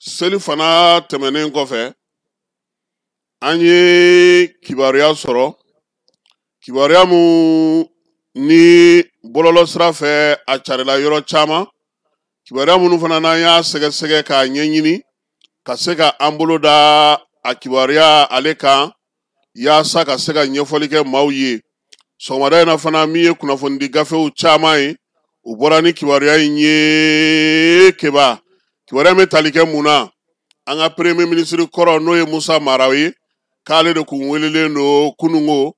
Seli fana tɛmɛnen kɔfɛ, an ye kibaruya sɔrɔ, kibaruya mun ni bɔlɔlɔ sira fɛ a carila yɔrɔ caman, kibaruya minnu fana n'an y'a sɛgɛsɛgɛ k'a ɲɛɲini ka se ka an bolo da a kibaruya ale kan yaasa ka se ka ɲɛfɔli kɛ maaw ye. Sɔgɔmada in na fana, min ye kunnafonidi gafew caman ye, u bɔra ni kibaruya in ye. Keba, kibaruya bɛ tali kɛ mun na? An ka premier ministre kɔrɔ, n'o ye Musa Mara ye, k'ale de kun welelen don kunungo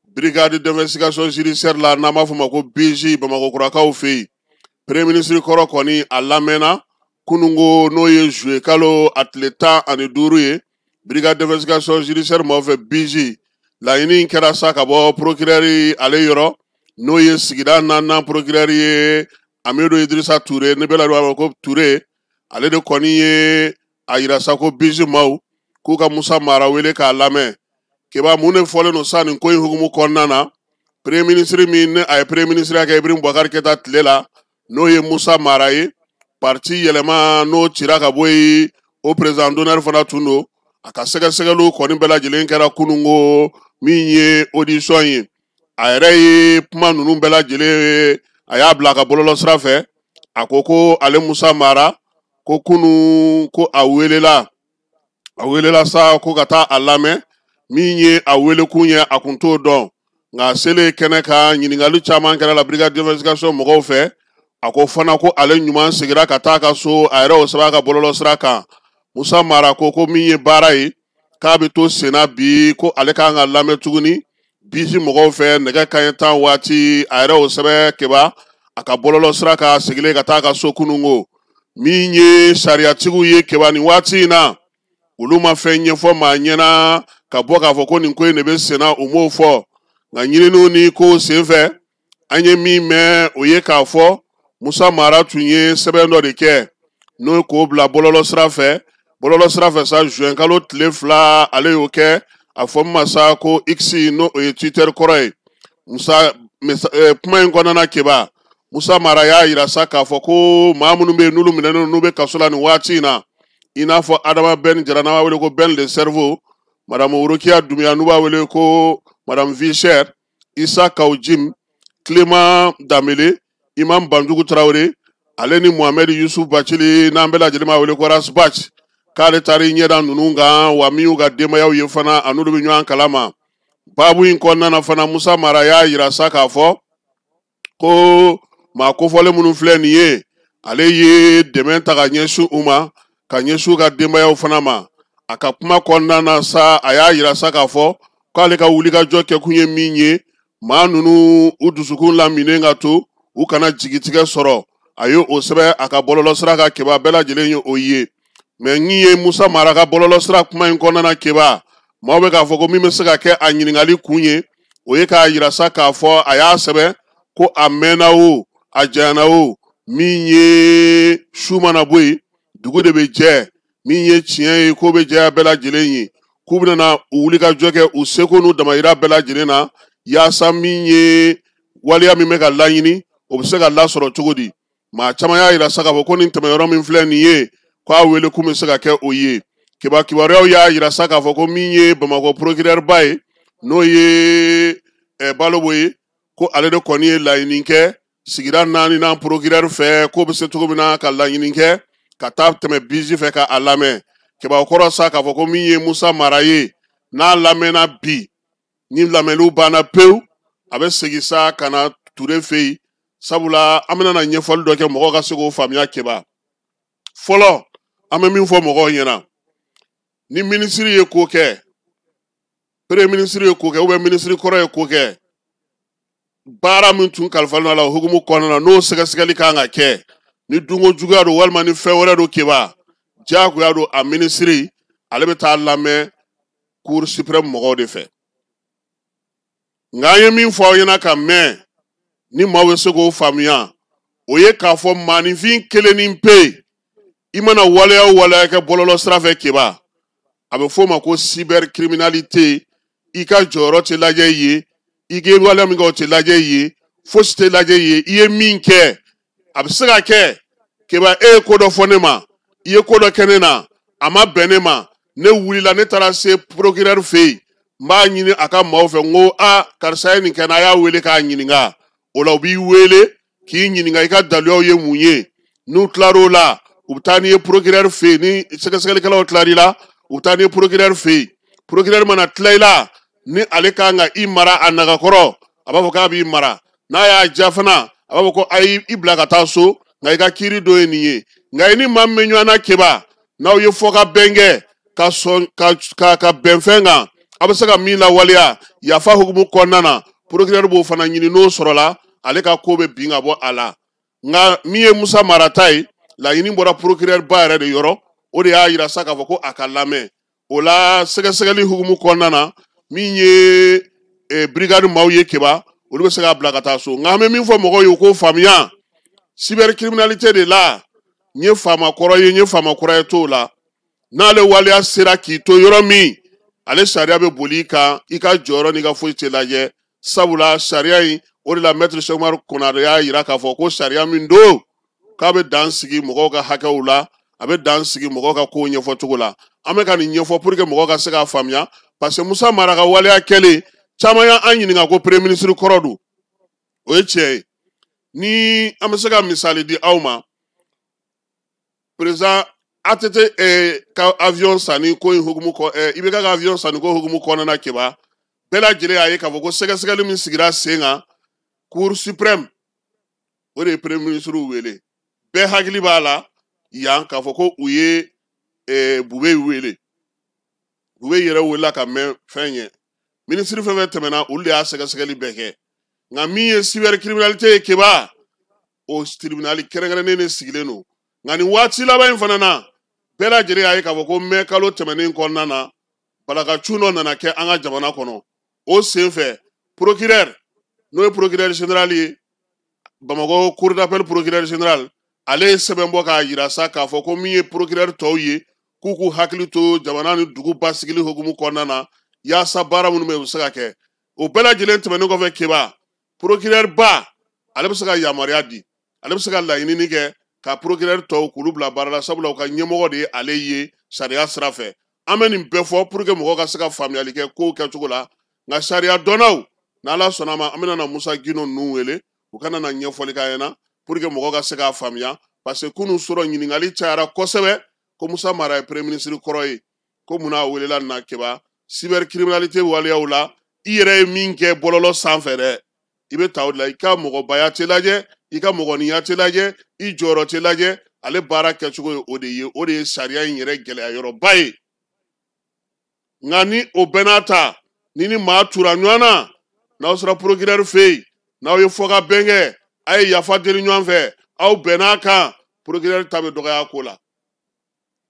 brigade d'investigation judiciaire la, n'an b'a fɔ ma ko BIJ, Bamakɔ kurakaw fɛ yen. Premier ministre kɔrɔ kɔni a lamɛnna kunungo, n'o ye juillet kalo a tile 15 ye, brigade d'investigation judiciaire maaw fɛ, BIJ. Laɲini kɛra sa ka bɔ procureur ale yɔrɔ, n'o ye sigida naaninan procureur ye, Amidu Idirisa Ture, ne bɛ la b'a fɔ ko Ture. Ale de kɔni ye a yira sa ko BIJ maaw k'u ka Musa Mara wele k'a lamɛn. Keba, mun de fɔlen don sa nin ko in hukumu kɔnɔna na? Premier ministre min ni a ye premier ministre kɛ Ibrahim Boubacar Keita tile la, n'o ye Musa Mara ye, parti yɛlɛma n'o cira ka bɔ yen, o président d'honneur fana tun don. A ka sɛgɛsɛgɛliw kɔni bɛɛ lajɛlen kɛra kunungo, min ye audition ye. A yɛrɛ ye kuma ninnu bɛɛ lajɛlen, a y'a bila a ka bɔlɔlɔ sira fɛ. A ko ko ale Musa Mara, ko kunun ko a welela, a welela sa ko ka taa a lamɛn. Min ye a welekun ye, a kun t'o dɔn, nka a selen kɛnɛ kan, ɲininkali caman kɛra la brigade d'investigation mɔgɔw fɛ. A ko fana ko ale ɲuman seginna ka taa a ka so. A yɛrɛ o sɛbɛn a ka bɔlɔlɔ sira kan. Musa Mara ko ko min ye baara ye, k'a bɛ to senna bi, ko ale kan ka lamɛn tuguni BIJ mɔgɔw fɛ nɛgɛ kanɲɛ 10 waati. A yɛrɛ o sɛbɛn, Keba, a ka bɔlɔlɔ sira kan, segilen ka taa a ka so kunungo. Min ye sariyatigiw ye, Keba, nin waati in na, olu ma fɛn ɲɛfɔ maa ɲɛna ka bɔ k'a fɔ ko nin ko in de bɛ senna, u m'o fɔ. Nka ɲininiw ni kow senfɛ, an ye min mɛn, o ye k'a fɔ Musa Mara tun ye sɛbɛn dɔ de kɛ, n'o k'o bila bɔlɔlɔ sira fɛ. Bɔlɔlɔ sira fɛ sa, juin kalo tile 2, ale y'o kɛ, a fɔ min ma sa ko X, n'o ye Twitter kɔrɔ ye. Musa kuma in kɔnɔna na, Keba, Musa Mara y'a yira sa k'a fɔ ko maa minnu bɛ yen, n'olu minɛnen don, n'u bɛ kaso la nin waati in na, i n'a fɔ Adama Ben Jara, n'an b'a wele ko Ben le cerveau, Madame Worokiya Dunbiya, n'u b'a wele ko Madame Vichère, Isa Kaw Jim, Clément Dambele, Imam Banjugu Tarawele, ale ni Mohamed Yusuf Bacili, n'an bɛɛ lajɛlen b'a wele ko Ras Bath, k'ale taara i ɲɛda ninnu kan, wa min y'u ka denbayaw ye fana, a n'olu bɛ ɲɔgɔn kalama. Baabu in kɔnɔna na fana, Musa Mara y'a yira sa k'a fɔ ko maa kofɔlen minnu filɛ nin ye, ale ye dɛmɛ ta ka ɲɛsin u ma, ka ɲɛsin u ka denbayaw fana ma. A ka kuma kɔnɔna na sa, a y'a yira sa k'a fɔ k'ale ka wulikajɔ kɛkun ye min ye, maa ninnu u dusukun laminen ka to, u kana jigitigɛ sɔrɔ. A ye o sɛbɛn a ka bɔlɔlɔ sira kan, Keba, bɛɛ lajɛlen ye o ye. Mɛ min ye Musa Mara ka bɔlɔlɔ sira kuma in kɔnɔna na, Keba, maaw bɛ k'a fɔ ko min bɛ se ka kɛ a ɲininkali kun ye, o ye k'a yira sa k'a fɔ a y'a sɛbɛn ko a mɛnna o, a janyana o, min ye su mana bɔ yen, dugu de bɛ jɛ, min ye tiɲɛ ye, k'o bɛ jɛya bɛɛ lajɛlen ye, k'u bɛna u wuli ka jɔ kɛ u seko n'u damayira bɛɛ lajɛlen na, yaasa min ye waleya min bɛ ka laɲini, o bɛ se ka lasɔrɔ cogo di. Maa caman y'a yira sa k'a fɔ ko nin tɛmɛyɔrɔ min filɛ nin ye, k'a wele kun bɛ se ka kɛ o ye. Keba, kibaruyaw y'a yira sa k'a fɔ ko min ye Bamakɔ procureur ba ye, n'o ye Balobo ye, ko ale de kɔni ye laɲini kɛ sigida naaninan procureur fɛ, k'o bɛ se cogo min na ka laɲini kɛ ka taa tɛmɛ BIJ fɛ ka a lamɛn. Keba, o kɔrɔ sa k'a fɔ ko min ye Musa Mara ye, n'a lamɛnna bi, ni lamɛnniw banna pewu, a bɛ segin sa ka na Ture fɛ yen. Sabula an bɛna na ɲɛfɔli dɔ kɛ mɔgɔw ka se k'o faamuya. Keba, fɔlɔ, an bɛ min fɔ mɔgɔw ɲɛna, ni minisiri ye ko kɛ, premier ministre ye ko kɛ, ou bien minisiri kɔrɔ ye ko kɛ, baara min tun kalifalen don a la, o hukumu kɔnɔna na, n'o sɛgɛsɛgɛli kan ka kɛ, ni dunko juguya don walima ni fɛn wɛrɛ don, Keba, diyagoya don a minisiri ale bɛ taa lamɛn cour suprême mɔgɔw de fɛ. Nka an ye min fɔ aw ɲɛna ka mɛn, ni maaw bɛ se k'o faamuya, o ye k'a fɔ maaninfin kelen ni pe, i mana waleya o waleya kɛ bɔlɔlɔ sira fɛ, Keba, a bɛ f'o ma ko cybercriminalité. I ka jɔyɔrɔ tɛ lajɛ ye, i ka waleya min kɛ, o tɛ lajɛ ye, fosi tɛ lajɛ ye. I ye min kɛ, a bɛ se ka kɛ, Keba, e ye ko dɔ fɔ ne ma, i ye ko dɔ kɛ ne na, A ma bɛn ne ma, ne wulila, ne taara se procureur fɛ yen, n b'a ɲini a ka maaw fɛ, n ko a karisa ye nin kɛ n na, a y'a wele k'a ɲininka. O la u b'i wele k'i ɲininka i ka daluyaw ye mun ye. N'u tilar'o la, u bɛ taa n'i ye procureur fɛ yen. Ni sɛgɛsɛgɛlikɛlaw tilar'i la, u bɛ taa n'i ye procureur fɛ yen. Procureur mana tila i la, ni ale kan ka i mara a nagakɔrɔ, a b'a fɔ k'a b'i mara. N'a y'a ja fana, a b'a fɔ ko ayi, i bila ka taa so, nka i ka kiiri dɔ ye nin ye. Nka i ni maa min bɛ ɲɔgɔn na Keba, n'aw ye fɔ ka bɛn kɛ ka sɔn ka bɛn fɛn kan, a bɛ se ka min lawaleya yafa hukumu kɔnɔna na, procureur b'o fana ɲini. N'o sɔrɔla, ale ka ko bɛ bin ka bɔ a la. Nka min ye Musa Mara ta ye, laɲini bɔra procureur ba yɛrɛ de yɔrɔ, o de y'a yira sa k'a fɔ ko a ka lamɛn. O la sɛgɛsɛgɛli hukumu kɔnɔna na, min ye brigade maaw ye Keba, olu bɛ se k'a bila ka taa so. Nka an bɛ min fɔ mɔgɔw ye, u k'o faamuya, cybercriminalité de la, n ye faama kɔrɔ ye, n ye faama kura ye t'o la. N'ale waleya sera k'i to yɔrɔ min, ale sariya bɛ boli i kan, i ka jɔyɔrɔ n'i ka foyi tɛ lajɛ. Sabula sariya in, o de la maître Cheick Oumar Konare y'a yira k'a fɔ ko sariya min don, k'a bɛ dan sigi mɔgɔw ka hakɛw la, a bɛ dan sigi mɔgɔw ka kow ɲɛfɔ cogo la. An bɛ ka nin ɲɛfɔ pour que mɔgɔw ka se k'a faamuya, parce que Musa Mara ka waleya kɛlen, caman y'an ɲininka ko premier ministre kɔrɔ don. O ye tiɲɛ ye. Ni an bɛ se ka misali di aw ma, président ATT ka avion sanni ko in hukumu kɔ, IBK ka avion sanni ko hukumu kɔnɔna na Keba, bɛɛ lajɛlen y'a ye k'a fɔ ko sɛgɛsɛgɛli min sigira sen kan, Cour suprême, o de ye premier ministre wele. Bɛɛ hakili b'a la yan k'a fɔ ko u ye Bube wele. Bube yɛrɛ welela ka mɛn fɛn ɲɛ. Ministre fɛn fɛn tɛmɛna, olu de y'a sɛgɛsɛgɛli bɛɛ kɛ. Nka min ye cybercriminalité ye Keba, o tribunal kɛrɛnkɛrɛnnen de sigilen don. Nka nin waati laban in fana na, bɛɛ lajɛlen y'a ye k'a fɔ ko mɛ kalo tɛmɛnen kɔnɔna na, balakacun dɔ nana kɛ an ka jamana kɔnɔ. O senfɛ, procureur, n'o ye procureur général ye, Bamakɔ cour d'appel procureur général, ale ye sɛbɛn bɔ k'a yira sa k'a fɔ ko min ye procureur tɔw ye, k'u k'u hakili to jamana ni dugu basigili hukumu kɔnɔna na, yaasa baara minnu bɛ yen, u bɛ se ka kɛ. O bɛɛ lajɛlen tɛmɛnen kɔfɛ Keba, procureur ba, ale bɛ se ka yamaruya di, ale bɛ se ka laɲinini kɛ ka procureur tɔw k'olu bila baara la, sabula u ka ɲɛmɔgɔ de ye ale ye sariya sira fɛ. An bɛ nin bɛɛ fɔ pour que mɔgɔw ka se ka faamuyali kɛ kow kɛcogo la. Nka sariya dɔnnaw, n'Ala sɔnna a ma, an bɛna na Musa Gindo ninnu wele, u kana na ɲɛfɔli k'an ɲɛna pour que mɔgɔw ka se k'a faamuya. Parce que kunun sɔrɔ ɲininkali cayara kosɛbɛ ko Musa Mara ye premier ministre kɔrɔ ye, ko munna a welela nin na Keba. Cybercriminalité waleyaw la, i yɛrɛ ye min kɛ bɔlɔlɔ sanfɛ dɛ, i bɛ ta o de la. I ka mɔgɔbaya tɛ lajɛ, i ka mɔgɔninya tɛ lajɛ, i jɔyɔrɔ tɛ lajɛ. Ale baara kɛcogo ye o de ye, o de ye sariya in yɛrɛ gɛlɛya yɔrɔba ye. Nka ni o bɛɛ n'a ta, ni maa tura ɲɔgɔn na, n'aw sera procureur fɛ yen, n'aw ye fɔ ka bɛn kɛ, a ye yafa deli ɲɔgɔn fɛ, aw bɛnn'a kan, procureur ta bɛ dɔgɔya ko la.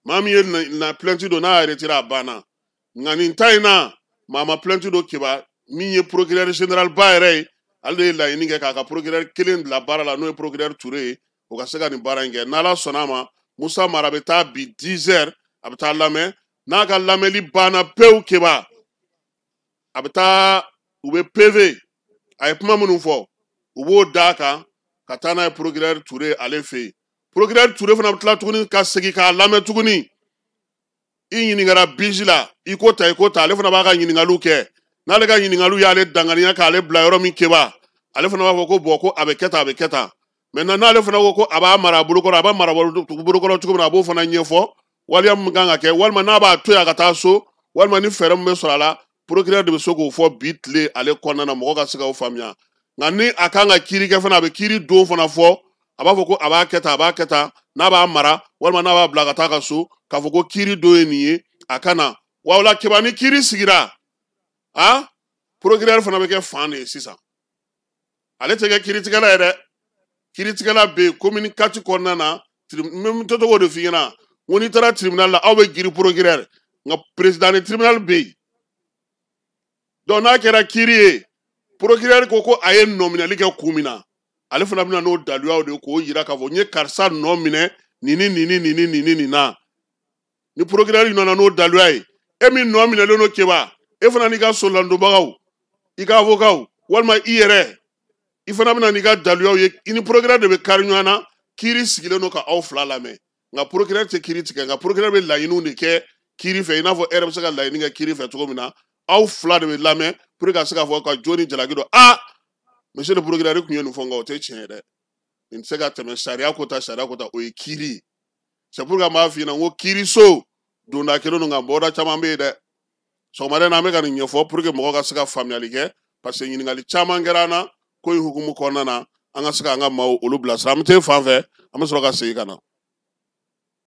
Maa min ye na plainte don, n'a y'a retiré, a banna. Nka nin ta in na, maa ma plainte don Keba. Min ye procureur général ba yɛrɛ ye, ale de ye laɲini kɛ k'a ka procureur kelen bila baara la, n'o ye procureur Ture ye, o ka se ka nin baara in kɛ. N'Ala sɔnna a ma, Musa Mara bɛ taa bi 10 heures, a bɛ taa lamɛn. N'a ka lamɛnli banna pewu Keba, a bɛ taa, u bɛ PV, a ye kuma minnu fɔ, u b'o d'a kan ka taa n'a ye procureur Ture ale fɛ yen. Procureur Ture fana bɛ tila tuguni ka segin k'a lamɛn tuguni. I ɲininkara bisi la, i ko ta, i ko ta, ale fana b'a ka ɲininkaliw kɛ. N'ale ka ɲininkaliw y'ale danganiya k'ale bila yɔrɔ min Keba, ale fana b'a fɔ ko bɔn, ko a bɛ kɛ tan, a bɛ kɛ tan. Maintenant n'ale fana ko ko a b'a mara a bolokɔrɔ, a b'a mara bolokɔrɔ cogo min na, a b'o fana ɲɛfɔ, waleya min kan ka kɛ, walima n'a b'a to yen a ka taa so, walima ni fɛɛrɛ min bɛ sɔrɔ a la, procureur de bɛ se k'o fɔ bi tile ale kɔnɔna na, mɔgɔ ka se k'o faamuya. Nka ni a kan ka kiiri kɛ fana, a bɛ kiiri don fana fɔ, a b'a fɔ ko a b'a kɛ tan, a b'a kɛ tan, n'a b'a mara walima n'a b'a bila ka taa ka so, k'a fɔ ko kiiri don ye nin ye, a ka na. Wa o la Keba, ni kiiri sigira, a procureur fana bɛ kɛ fan de ye sisan. Ale tɛ kɛ kiiritigɛla ye dɛ. Kiiritigɛla bɛ yen commune 4 kɔnɔna na. N tɛ tɔgɔ de f'i ɲɛna, n ko n'i taara tribunal la, aw bɛ girin procureur, nka président ni tribunal bɛ yen. Donc n'a kɛra kiiri ye, procureur ko ko a ye nɔminɛli kɛ kun min na, ale fana bɛna n'o daluyaw de ye k'o yira k'a fɔ n ye karisa nɔ minɛ nin ni nin ni nin ni nin ni nin na. Ni procureur nana n'o daluya ye, e min nɔ minɛlen don Keba, e fana n'i ka solandonbagaw, i ka avocat, walima i yɛrɛ, i fana bɛna n'i ka daluyaw ye, i ni procureur de bɛ kari ɲɔgɔn na. Kiiri sigilen don ka aw fila lamɛn. Nka procureur tɛ kiiri tigɛ, nka procureur bɛ laɲiniw de kɛ kiiri fɛ, i n'a fɔ e yɛrɛ bɛ se ka laɲini kɛ kiiri fɛ cogo min na. Aw fila de bɛ lamɛn pour que ka se k'a fɔ ka jo ni jalaki dɔn. Aa, monsieur le procureur, i tun ye nin fɔ, nka o tɛ tiɲɛ ye dɛ, nin tɛ se ka tɛmɛ sariya ko ta, sariya ko ta, o ye kiiri ye. C'est pourquoi n b'a f'i ɲɛna n ko kiiriso donda kelen don, nka bɔda caman bɛ yen dɛ. Sɔgɔmada in na, an bɛ ka nin ɲɛfɔ pour que mɔgɔw ka se ka faamuyali kɛ, parce que ɲininkali caman kɛra an na ko in hukumu kɔnɔna na, an ka se k'an ka maaw olu bilasira. An bɛ t'e fan fɛ, an bɛ sɔrɔ ka segin ka na.